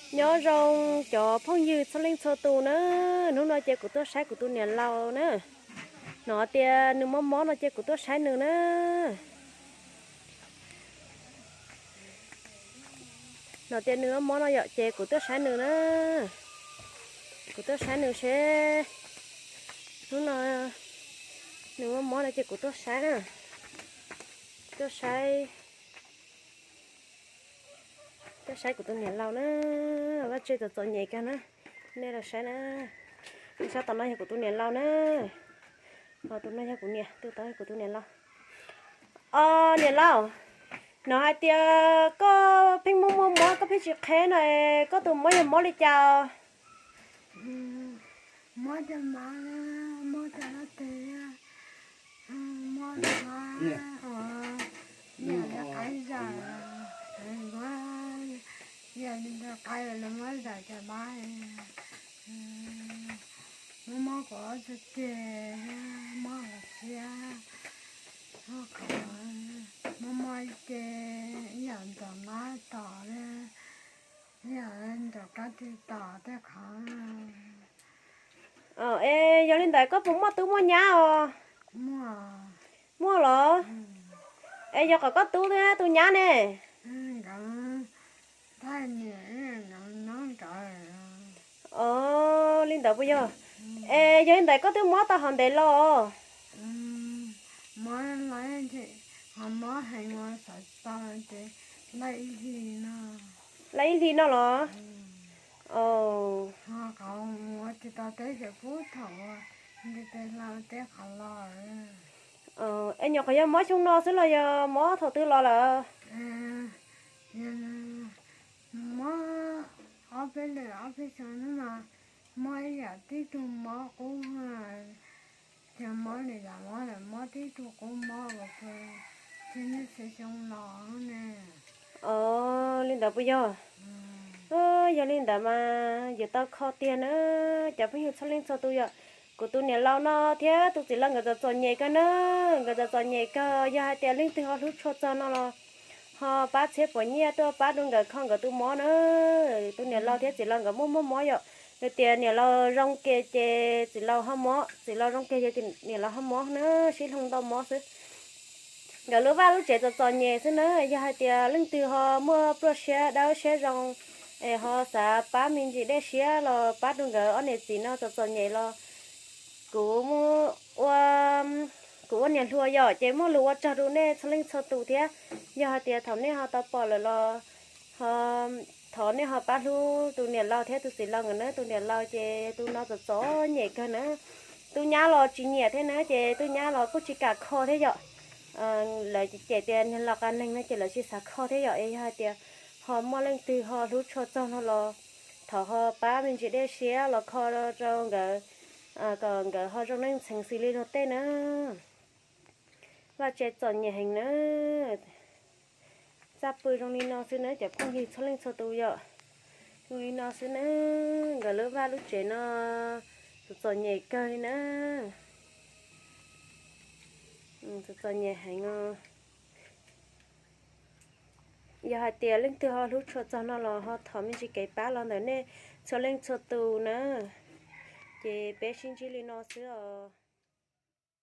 Nyob zoo cov phooj ywg txhua leej txhua tus na, hnub no ces kuv tuaj saib kuv tus niam laus na. Hnov tias nws mob mob no ces kuv tuaj saib nws na. Hnov tias nws mob mob no yom, ces kuv tuaj saib nws na. Kuv tuaj saib nws seb hnub no nws mob mob no ces kuv tuaj saib na. Tuaj saib, tuaj saib kuv tus niam laus na. Vaj tse txom txom nyem kawg na. Nej los saib na. Sab tom no yog kuv tus niam laus na. Ho tus no yog kuv niam, tus tod yog kuv tus niam laus. Os niam laus, hnov hais tias koj pheej muaj muaj mob, koj pheej tsis qheb no, koj tus mob yog mob li cas? Mob cov mab, mob cov lab teg, mob cov mab, yam li qaib zam, yam li qaib lawv mob zam cov mab, mob mob kuv ob txhais tes, mob hauv siab, mob qhov, mob mob ib ce, ib yam ncaws mab tom li, ib yam ncaws kab tig tom tej qhov. Es yog li ntawd koj puas muaj tub muaj nyab os? Muaj los? Es yog qhov koj tub thiab tus nyab ne? Os, li ntawd puas yog? Es yog li ntawd koj twb mob tau hov ntev los? Laj ib hlis no los? Es nyuam qhuav yog mob xyoo no xwb los yog mob thaum twg los lawm? Mob ob peb lwm ob peb xyoo no mas mob ib yam tib tug mob qub, ces mob li yam mob lawm, mob tib tug qub mob uas txij niaj xyoo los ne. Os, li ntawd puas yog? Yog li ntawd mas yuav tau kho tiag na. Cov phooj ywg txhua leej txhua tus yom, kuv tus niam laus no thiab tus txiv laus nkawd txom txom nyem kawg na. Nkawd txom txom nyem kawg, yog hais tias leej twg ho hlub tshua txog no los ho pab txhiab puas nyiaj tuaj pab rau nkawd kho nkawd tus mob na. Tus niam laus thiab txiv laus nkawd muaj muaj mob yom, yog tias niam laus zoo kiag ces txiv laus ho mob, txiv laus zoo kiag ces niam laus ho mob na, sib hloov ntau mob xwb. Nkawd lub vaj lub tsev txom txom nyem xwb na, yog hais tias leej twg ho muaj pluaj siab dawb siab zoo es ho xav pab me ntsis dej siab los pab rau nkawd ob niam txiv no txom txom nyem los kuv ua, kuv ua niam hluas yom, ces muaj lus ua tsaug rau nej txhua leej txhua tus thiab. Yog hais tias thaum nej ho tau pom lawm los thov nej ho pab hlub tus niam laus thiab tus txiv laus nkawd na. Tus niam laus ces tus no txom txom nyem kawg na. Tus nyab los tsis nyiam thiab na, ces tus nyab los kuj tsis kam kho thiab yom. Lawv cem tias niag laus qa neeg no ces lawv tsis xav kho thiab yom. Es yog hais tias ho muaj leej twg ho hlub tshua txog no los thov ho pab me ntsis dej siab los kho rau nkawd, kom nkawd ho zoo neej txheev xws li luag tej na. Vaj tse txom nyem heev na. Txaj pw zoo li no xwb na cov phooj ywg txhua leej txhua tus yom. Zoo li no xwb na, nkawd lub vaj lub tsev no txom txom nyem kawg li na. Txom txom nyem heev os. Yog hais tias leej twg ho hlub tshua txog no los ho thov me ntsis kev pab los ntawm nej txhua leej txhua tus na. Ces peb sib ntsib li no xwb os.